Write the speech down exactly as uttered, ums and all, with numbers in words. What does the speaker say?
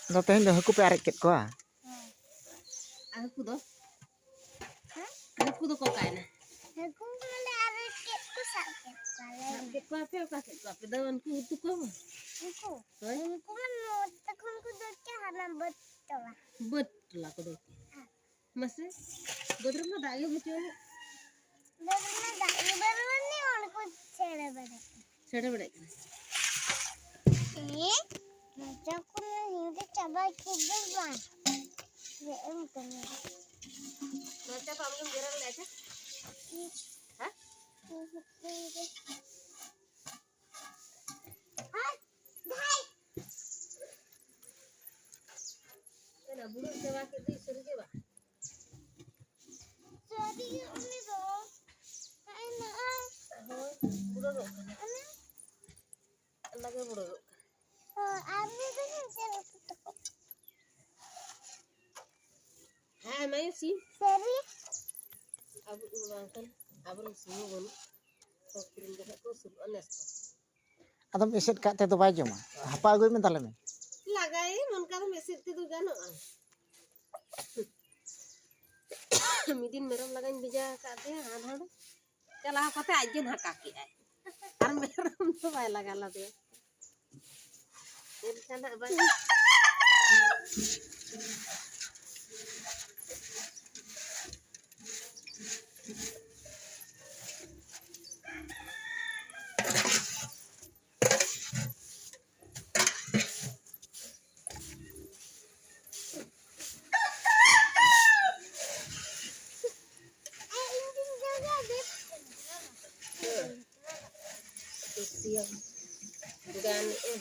ᱟᱫᱚ ᱛᱮᱦᱮᱧ ᱫᱚ ᱦᱟᱹᱠᱩ ᱯᱮ ᱟᱨᱮᱡ ᱠᱮᱫ ᱠᱚᱣᱟ? ᱟᱨ ᱦᱟᱹᱠᱩ ᱫᱚ? ᱦᱮᱸ? ᱦᱟᱹᱠᱩ ᱫᱚᱠᱚ ᱚᱠᱟᱭᱮᱱᱟ? ᱦᱟᱹᱠᱩ ᱢᱟᱞᱮ ᱟᱨᱮᱡ ᱠᱮᱫ ᱠᱚ, ᱥᱟᱵ ᱠᱮᱫ ᱠᱚᱣᱟᱞᱮ᱾ ᱥᱟᱵ ᱠᱮᱫ ᱠᱚᱣᱟ ᱯᱮ, ᱚᱠᱟ ᱠᱮᱫ ᱠᱚᱣᱟ ᱯᱮ? ᱫᱚ ᱩᱱᱠᱩ ᱩᱛᱩ ᱠᱚ? ᱩᱱᱠᱩ? ᱦᱳᱭ᱾ ᱩᱱᱠᱩ ᱢᱟ ᱢᱚᱡᱽ ᱛᱮ ᱠᱷᱚᱱ ᱠᱚ ᱫᱟᱹᱲ ᱠᱮᱫ, ᱦᱟᱱᱟ ᱵᱟᱹᱫᱽ ᱴᱚᱞᱟ᱾ ᱵᱟᱹᱫᱽ ᱴᱚᱞᱟ ᱠᱚ ᱫᱟᱹᱲ ᱠᱮᱫ᱾ ᱦᱮᱸ᱾ ᱢᱟᱥᱮ, ᱵᱟᱹᱫᱽ ᱨᱮᱢᱟ ᱫᱟᱜ ᱜᱮ ᱵᱟᱹᱪᱩᱜ ᱟᱹᱱᱤᱡ᱾ ᱵᱟᱹᱫᱽ ᱨᱮᱢᱟ ᱫᱟᱜ ᱜᱮ ᱵᱟᱹᱱᱩᱜ ᱟᱹᱱᱤᱡ, ᱚᱱᱟ ᱠᱚ ᱪᱮᱬᱮ ᱵᱟᱲᱟᱭ ᱠᱟᱱᱟ᱾ ᱪᱮᱬᱮ ᱵᱟᱲᱟᱭ ᱠᱟᱱᱟ᱾ ᱮ, ᱢᱚᱪᱟ ᱠᱚ ᱧᱮᱞ ᱛᱮ ᱪᱟᱵᱟ ᱠᱮᱫ ᱫᱚ ᱵᱟᱝ᱾ ᱪᱮᱫ ᱮᱢ ᱠᱟᱹᱢᱤᱭᱟ? ᱢᱚᱪᱟ ᱠᱚ ᱟᱢ ᱜᱮᱢ ᱜᱮᱨᱮᱨ ᱞᱮᱫᱼᱟ ᱪᱮ? ᱦᱮᱸ? ᱟᱨ ᱫᱷᱟᱭ᱾ ᱮᱱᱟ ᱵᱩᱲᱟᱹ ᱪᱟᱵᱟ ᱠᱮᱫ ᱫᱚᱭ ᱥᱟᱹᱨᱤ ᱜᱮ ᱵᱟᱝ? ᱥᱟᱹᱨᱤ ᱜᱮ ᱩᱱᱤ ᱫᱚ᱾ ᱦᱮᱸ, ᱱᱚᱜᱼᱚᱭ᱾ ᱦᱳᱭ, ᱵᱩᱲᱟᱹ ᱜᱚᱜ ᱠᱟᱱᱟ᱾ ᱚᱱᱮ᱾ ᱞᱟᱜᱮ ᱵᱩᱲᱟᱹ ᱜᱚᱜ ᱠᱟᱱᱟ᱾ ᱦᱳᱭ, ᱟᱨ ᱢᱤᱫ ᱫᱚ ᱪᱮᱫ ᱞᱮᱠᱟ ᱛᱟᱠᱚ? ᱦᱮᱸ, ᱢᱟᱭᱩᱥᱤ᱾ ᱥᱟᱹᱨᱤ᱾ ᱟᱵᱚ ᱵᱟᱝᱠᱷᱟᱱ ᱟᱵᱚᱨᱮᱱ ᱥᱤᱢ ᱦᱚᱸ ᱵᱟᱹᱱᱩᱜ᱾ ᱦᱚᱲ ᱠᱤᱨᱤᱧ ᱠᱟᱛᱮ ᱠᱚ ᱟᱹᱥᱩᱞᱚᱜᱼᱟ ᱱᱮᱥ ᱫᱚ᱾ ᱟᱫᱚᱢ ᱮᱥᱮᱫ ᱠᱟᱜ ᱛᱮ ᱫᱚ ᱵᱟᱭ ᱡᱚᱢᱟ᱾ ᱦᱟᱯᱟ ᱟᱹᱜᱩᱭ ᱢᱮ ᱛᱟᱦᱞᱮ ᱢᱮ᱾ ᱞᱟᱜᱟᱭᱟᱹᱧ, ᱚᱱᱠᱟ ᱫᱚ ᱮᱥᱮᱫ ᱛᱮᱫᱚ ᱜᱟᱱᱚᱜᱼᱟ᱾ ᱢᱤᱫ ᱫᱤᱱ ᱢᱮᱨᱚᱢ ᱞᱟᱜᱟᱧ ᱵᱷᱮᱡᱟ ᱟᱠᱟᱫᱮᱭᱟ, ᱦᱟᱱ ᱦᱟᱸᱰᱮ ᱪᱟᱞᱟᱣ ᱠᱟᱛᱮ ᱟᱡ ᱜᱮ ᱦᱟᱠᱟ ᱠᱮᱜᱼᱟᱭ᱾ ᱟᱨ ᱢᱮᱨᱚᱢ ᱫᱚ ᱵᱟᱭ ᱞᱟᱜᱟ ᱞᱮᱫᱮᱭᱟ᱾ ᱮᱱᱠᱷᱟᱱ ᱦᱟᱸᱜ ᱵᱟᱭ ᱠᱩᱥᱤᱭᱟᱢ ᱜᱟᱱᱮᱜᱼᱟ᱾